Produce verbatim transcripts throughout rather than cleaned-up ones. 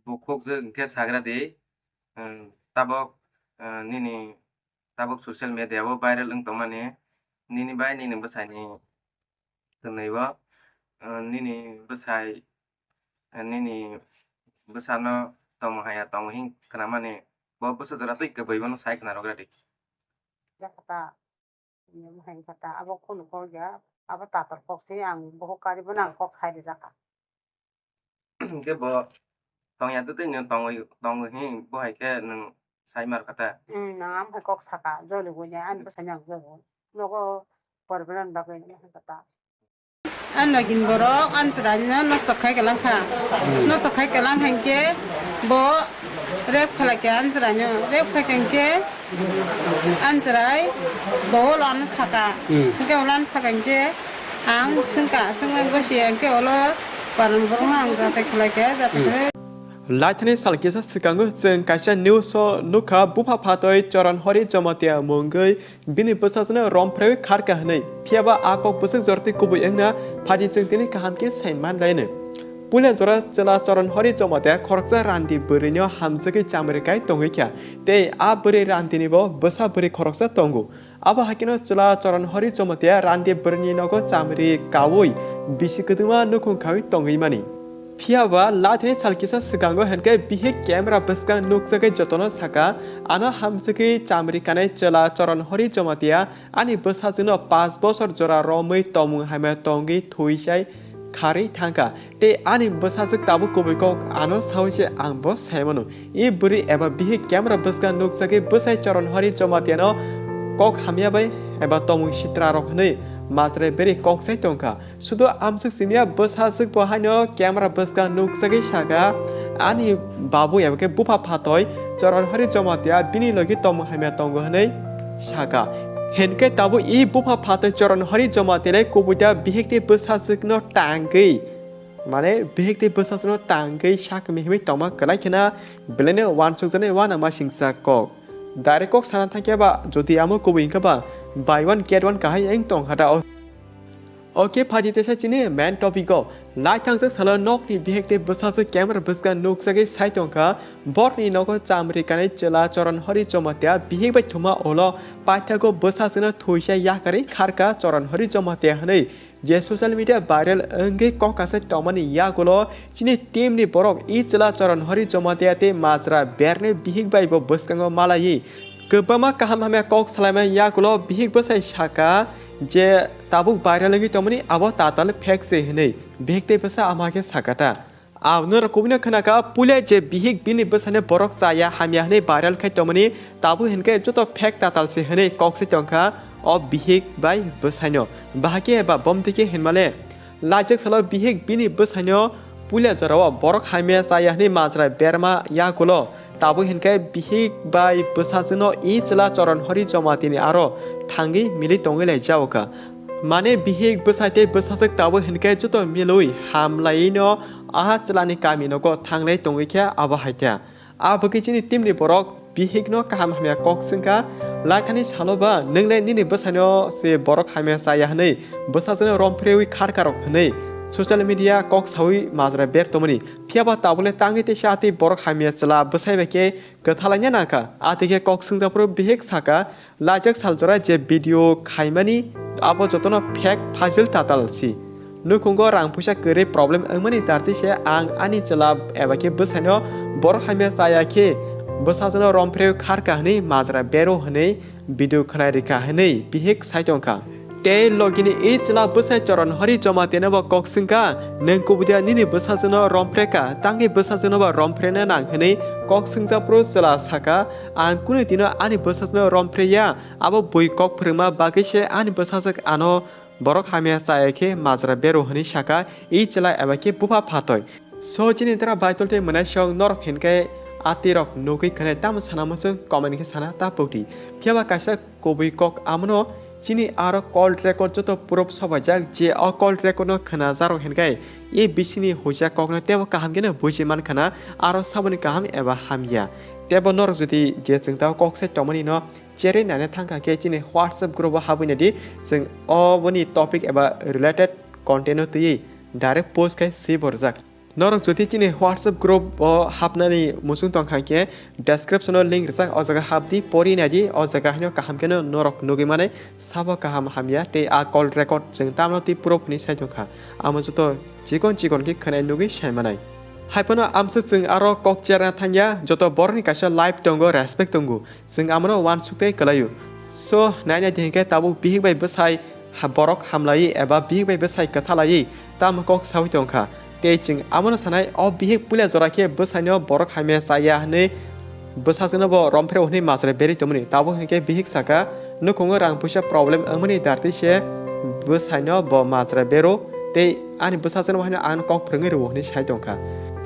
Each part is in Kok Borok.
bukhukjwk hwnkhe sagra di, um, tabok, uh, nini tabok social media o viral wng tongmani, nini bai nini bwsani twnwi o, uh, nini bwsai, uh, nini bwsano tongmung haya tongo hwn khnamani, bo bwsa jora twi kwbwi bono sai khna rwgra di. Jakha ta, hai kha ta, abo kunu kok ya, abo tator kok se ang bohok kari bono ang kok khai rijak kha. Hwnkhe bo tongya twi twi nwng tongwi, tongwi hwn bo hai khe nwng sai mar kha ta. Hmm, nang am hai kok saka, joli bo ya, ani bwsai nang joli bo. Nogo poribaran bagwi hai kha ta. Ang nogin borok ang chwraino nosto khai kwlang kha. Nosto khai kwlang hinkhe bo rape khlai kha ang chwraino. Rape khai kha hinkhe ang chwrai bo ulo ano saka. Hmm. Hinkhe ulo ano saka hinkhe ang swngkha, swngmani gosi hinkhe ulo paran borokno ang jachai khlai kha, jachai khlai. Laithani sal kisa swkango chwng kaisa news o nukha, bupha phatoi Choron Hori Jomatia mungwi bini bwsajwkno romphreui kharkha hwnwi. Phiyaba a kok bwswk jortwi kubui wngna phadi chwng tini kaham khe sai man laino. Puila jora chwla Choron Hori Jomatia khoroksa randi bwrwino hamjwgwi chamri kai tongwi kha, tei a bwrwi randinibo bwsa bwrwi khoroksa tongo. Abo hai kheno chwla Choron Hori Jomatia randi bwrwini nogo chamri kaui bisi kwdwma nukhung khaui tongwi mani. Phiyaba laithani sal kisa swkango hinkhe bihik camera bwskang nukjagwi jotono saka, ano hamjwgwi chamri kanai chwla Choron Hori Jomatia ani bwsajwkno paanch bosor jora romwi tongmung hamya tongwi thwisai kharwi thangkha, tei ani bwsajwk tabuk kubui kok ano saui se ang bo sai mano. I bwrwi eba bihik camera bwskang nukjagwi bwsai Choron Hori Jomatiano kok hamya bai eba tongmung sitra rok hwnwi majra berwi kok sai tongkha. Sudo amswk simiya bwsajwk bo haino camera bwskang nukjagwi saka, ani babu eba khe bupha phatoi Choron Hori Jomatia bini logi tongmung hamya tongo hwnwi saka. Hinkhe tabuk i bupha phatoi Choron Hori Jomatia le kubui da bihik tei bwsajwkno tangwi, mane bihik tei bwsajwkno tangwi sak mihimwi tongma kwlai khena belaino uansukjaknai uanama singcha kok. Direct kok sana thangkhe ba jodi amo kubui hinkhe ba buy one get one kahai wng tongkha da o. Oke, phaidi teisa chini main topic o. Lai thangjak salo nokni bihik tei bwsajwk camera bwskang nukjagwi sai tongkha. Borni nogo chamri kanai chwla Choron Hori Jomatia bihik bai thuma ulo paithago bwsajwkno thwisa yakarwi kharkha Choron Hori Jomatia hwnwi. Je social media viral wngwi kok kasai tongmani yagulo chini team ni borok i chwla Choron Hori Jomatia tei majra berne bihik bai bo bwskango malaiwi kwbangma kaham hamya kok salaimani yagulo bihik bwsai saka je tabuk viral wngwi tongmani abo tatal fake se hwnwi bihik tei bwsa ama khe sakata. Ang norok kubui no khwnakha, puila je bihik bini bwsano borok chaya hamya hwnwi viral khai tongmani, tabuk hinkhe joto fake tatal se hwnwi kok se tongkha o bihik bai bwsaino. Bahai khe eba bomtwi khe hinmale. Laijak salo bihik bini bwsaino puila jorao borok hamya chaya hwnwi majra berma yagulo. Tabuk hinkhe bihik bai bwsajwkno i chwla Choron Hori Jomatini aro thangwi milwi tongwi lai jaokha. Mane bihik bwsai tei bwsajwk tabuk hinkhe joto milwi hamlaiwino a chwlani kami nogo thanglai tongwi khe abo hai khe. A bagwi chini team ni borok bihikno kaham hamya kok swngkha, laithani salo ba nwng le nini bwsaino se borok hamya chaya hwnwi bwsajwkno romphreui kharkarok hwnwi social media kok saui majra ber tongmani. Phiyaba tabuk le tangwi teisa atwi borok hamya chwla bwsai bai khe kwthalaina nangkha. Atwi khe kok swngjaphuru bihik saka, laijak saljora je video khaimani abo jotono fake phajil tatal si. Nukhungo rang puisa kwrwi problem wngmani darti se ang ani chwla eba khe bwsaino borok hamya chaya khe bwsajwkno romphreui kharkha hwnwi majra bero hwnwi video khwnai rikha hwnwi bihik sai tongkha. Tei logini i chwla bwsai Choron Hori Jomatino bo kok swngkha, "Nwng kubui de nini bwsajwkno romphrekha, tangwi bwsajwkno bo romphrekna nang?" hwnwi kok swngjaphuru chwla saka, "Ang kunu dino ani bwsajwkno romphreya, abo bui kok phwrwngma bagwi se ani bwsajwk ano borok hamya chaya khe majra bero," hwnwi saka i chwla eba khe bupha phatoi. So, chini dara Baitol tei mwnaisong norok hinkhe atirok nugwi khwnai tamo sana muchung comment khe sana ta pokdi. Phiyaba kaisa kubui kok amono chini aro call record joto proof sobaijak je o call record no khwnajarok hinkhe e bisini huijak kokno tebo kaham kheno buji mankhana aro saboni kaham eba hamya. Tebo norok jodi je chwngtao kok sai tongmani no cherwi naina thangkha khe chini WhatsApp group o habwi naidi, chwng oboni topic eba related content no twiwi direct post khai swi borjak. Norok jodi chini WhatsApp group o hapnani muchung tongkha khe, description o link rijak, o jaga hapdi, pori naidi, o jaga haino kaham kheno norok nugwi manai, sabo kaham hamya tei a call record chwng tamno twi proof hinwi sai tongkha. Amo joto chikon chikon khe khwnai nugwi sai manai. Haiphano amswk chwng aro kok cherna thangya, joto borokni kaisa life tongo, respect tongo, chwng amono uansuk tei kwlaio. So, nainai di hinkhe tabuk bihik bai bwsai ha borok hamlaiwi eba bihik bai bwsai kwthalaiwi tamo kok saui tongkha. Tei chwng amono sanai, o bihik puila jora khe bwsaino borok hamya chaya hwnwi bwsajwkno bo romphero hwnwi majra berwi tongmani. Tabuk hinkhe bihik saka, nukhungo rang puisa problem wngmani dartwi se bwsaino bo majra bero tei ani bwsajwkno haino ang kok phwrwngwi rwo hwnwi sai tongkha.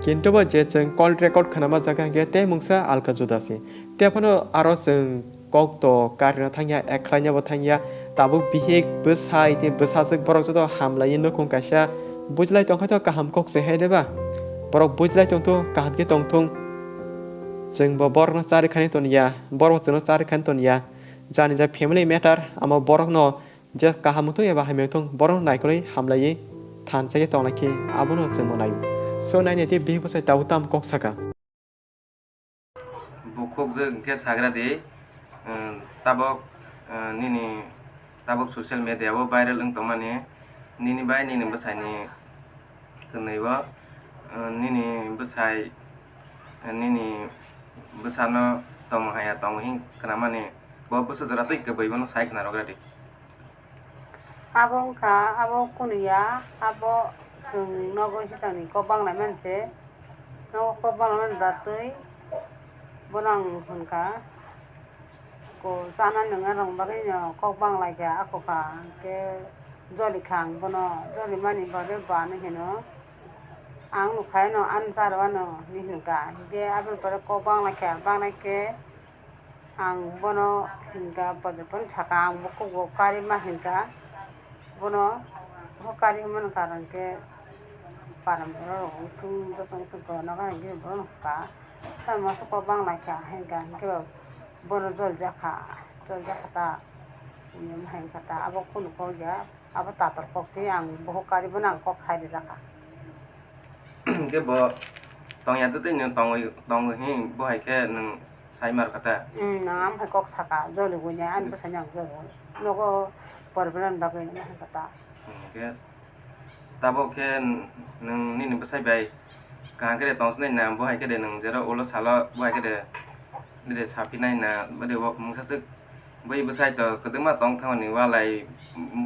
Kintu bo je chwng call record khwnama jaga hinkhe tei mungsa alka juda se. Tei phano aro chwng kok to karino thangya, ek khlainabo thangya, tabuk bihik, bwsai tei bwsajwk borok joto hamlaiwi nukhung kaisa bujilai tongkha to kaham kok se hai de ba? Borok bujilai tongtho, kaham khe tongthung. Chwng bo borokno charikhani toniya, borok chwngno charikhani toniya. Jani ja family matter, amo borokno je kaham wngthung eba hamya wngthung, borokno naikolwi hamlaiwi thansa khe tonglai khe abono chwngbo naio. So nainai tei bihik bwsai tabuk tamo kok saka. Bukhukjwk hwnkhe sagra di, um, tabok, uh, nini tabok social media o viral wng tongmani, nini bai nini bwsaini kwnwi o, uh, nini bwsai, uh, nini bwsano tongmung haya tongo hwn khnamani, bo bwsa jora twi kwbwi bono sai khna rwgra di. Abo wngkha, abo kunu ya, abo chwng nogo hisani kok banglaimani se. Nogo kok banglaimani datwi bono ang hwnkha, ko chana nwngnai rok bagwi no kok banglaikha, ako kha, hwnkhe jolikha ang bono, jolimani bagwi bo ano hino, ang nukha eno, ano cha rw ano hinwi hwnkha, hwnkhe aboni pore kok banglaikha, banglaikhe. Ang bono hinkha, bojophon saka ang bukhuk bo kari ma hinkha, bono bo kari hwnmani karon khe param borok rok wngthung joto wngthung khe nogo hinkhe bono hinkha, tamo masa kok banglaikha hinkha, hinkhe bono joljakha, joljakha ta, hinkha ta abo kunu kok ya, abo tatal kok se ang bukhuk kari bono ang kok sai rijakha. Hinkhe bo tongya tei tei nwng tongwi, tongwi hwn bo hai khe nwng sai mar kha ta? Hmm, nwng am hai kok saka, joli gwi nai, ani bwsai nang joli gwi. Nogo problem bagwi nang kha ta. Hinkhe tabok khe nwng nini bwsai bai kaham khe de tong sinai na, bo hai khe de nwng jero ulo salo bo hai khe de, de saphinai na, bo de bo mungsa swk. Bui bwsai to kwdwkma tong thangmani walai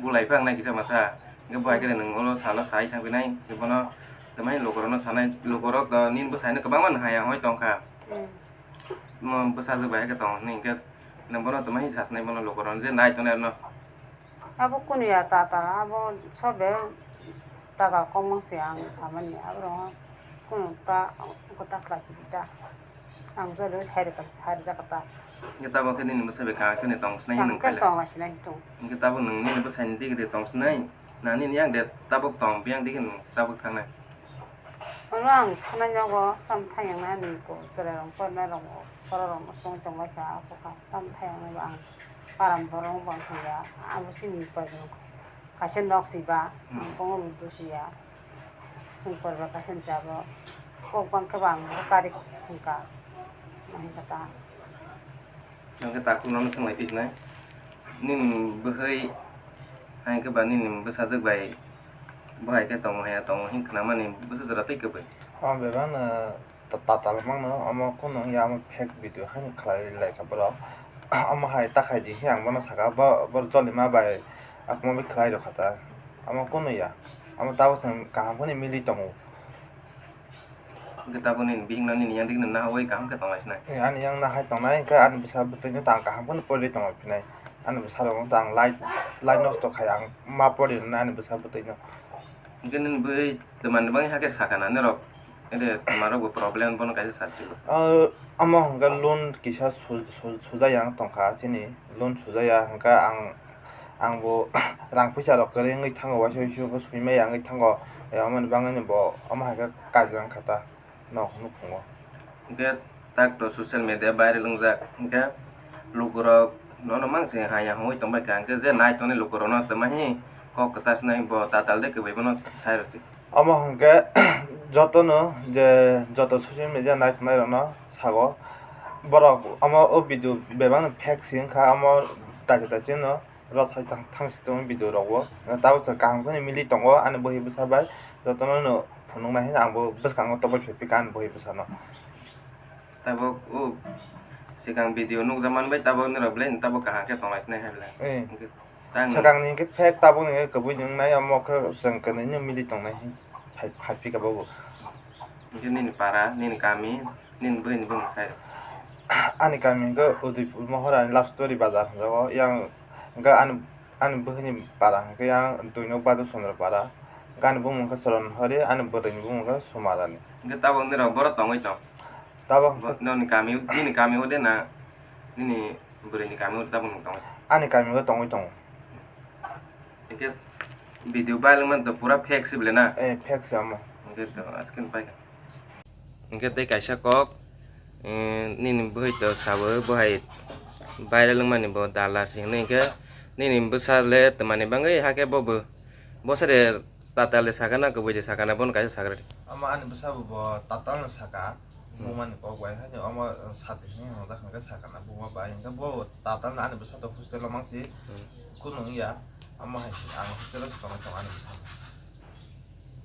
bulai phang nai kisa masa. Hwnkhe bo hai khe nwng ulo salo sai thang phinai, hwnkhe bono twmai lukurokno sanai, lukurok to nini bwsaino kwbangma nahaya hoi tongkha. Hmm. Mo bwsajwk bai hai khe tong hwnwi hwnkhe nwng bono twmai sa sinai bono lukurokno je nai tongnai rwno. Abo kunu ya tata, abo sobe tata kokmang se ang samani, aborok kunu ta, ta khlai chidi ta. Ang jolio sai rwkha, sai rwjak kha ta. Hwnkhe tabok khe nini bwsai bai kaham khe tong sinai hinwi tong khaila. Tong sinai tong. Hwnkhe tabok nwng nini bwsaini digi de tong sinai, na nini yang de tabok tong, biyang digi nwng tabok thangnai. Oro ang thanai nogo, tam thayang na ni ko, chwrai rok, pornai rok, borok rok tong tong lai kha, ako kha, tam thayang nai bo ang param borok bo ang thangya, abo chini param. Kaisa nok si ba, hmm, ang bongni busu ya. Songkor ba kaisa jabo. Kok bang khe bang bo kari hwnkha. Nahikha ta. Hwnkhe takhuk nono swnglai phi sinai. Nini bwhwi hai khe ba nini bwsajwk bai bo hai khe tongo haya tongo hwn khnamani bwsa jora tei kwbwi. O bebak no ta-, tatal mangno, omo kunu wngya, omo fake video haino khlai lai kha borok. Omo hai ta khai di, hiya ang bono saka, bo, bo jolima bai akuma bai khlai rw kha ta. Omo kunu ya, omo tabuk chwng kaham kheno mili tongo. Hwnkhe tabuk nini bihik no nini yang digi no nahaui kaham khe tong lai sinai. Eh, ani yang nahai tongnai, hwnkhe ani bwsa bwtwi no tang kaham kheno pori tongo phinai. Ani bwsa rok no tang light, light nosto khai ang ma pori rwnai ani bwsa bwtwi no. Hwnkhe nini bwrwi twmani bagwi hakhe sakha na norok? Ede twmarok bo problem bono kaisa sasti bo. Ah, omo hwnkhe loan kisa su-, su-, sujaya wng tongkha chini, loan sujaya hwnkhe ang, ang bo rang puisa rok kwrwi wngwi thango, waisa waisa khe swimaya wngwi thango, eh, omoni bagwino bo omo hai khe kaijakha ta. Nok nukhungo. Hwnkhe tak to social media viral wngjak, hwnkhe lukurok nono mang se haya hwnwi tongbai kha, hwnkhe je nai tongnai lukurokno twmai hi kok kwchar sinai bo tatal de kwbwi bono sai rw si. Omo hwnkhe Jotono je joto social media naitongnai rokno sago, borok omo o video bebak no fake si wngkha, omo dachi dachi no rosai thang thang si tongo video rok o. Tabuk chwng kaham khe mili tongo ani bwhi bwsa bai, jotono no phunuknai hwnwi ang bo bwskango tongbai phai phikha ani bwhi bwsano. Tabuk o swkang video nukjakmani bai tabuk nirok belai no tabuk kaham khe tonglai sinai hai belai. Eh. Hwnkhe tang swkangni hwnkhe fake, tabukni hwnkhe kwbui ni wngnai, omo khe chwng kwnwi no mili tongnai hai, hai phikha bobo. Hwnkhe nini para, nini kami, nini bwrwini bumung sai rw. Ani kami hwnkhe Udaipur Mohor, ani love story bazar hwnjago. Yang hwnkhe ani, ani bwrwini para hwnkhe yang Duinok Badu Chandra para. Hwnkhe ani bumung hwnkhe Choron Hori, ani bwrwini bumung hwnkhe Sumarani. Hwnkhe tabuk nirok boro tongwi tong? Tabuk hwnkhe noni kami, nini kami o de na nini bwrwini kami o tabuk nwng tongwi? Ani kami o tongwi tongo. Hwnkhe video viral man to pura fake se bele na? Eh, fake se omo. Hwnkhe to askhe no paikha. Hwnkhe tei kaisa kok, eh, nini bwhai to sabo, bwhai viral wngmani bo dalar se hwnwi, hwnkhe nini bwsa le twmani bagwi hakhe bo bo, bo sade tatal de sakha na, kwbui de sakha na, bono kaisa sagra di. Omo ani bwsa bo, bo tatal no sakha, hmm, bumani kok bai, haino omo sati hwnwi hwnjak hwnkhe sakha na buma bai, hwnkhe bo tatal no ani bwsa to hostel o mangsi, hmm, kunu wngya, omo hai ang hostel o se tongwi tongo ani bwsa.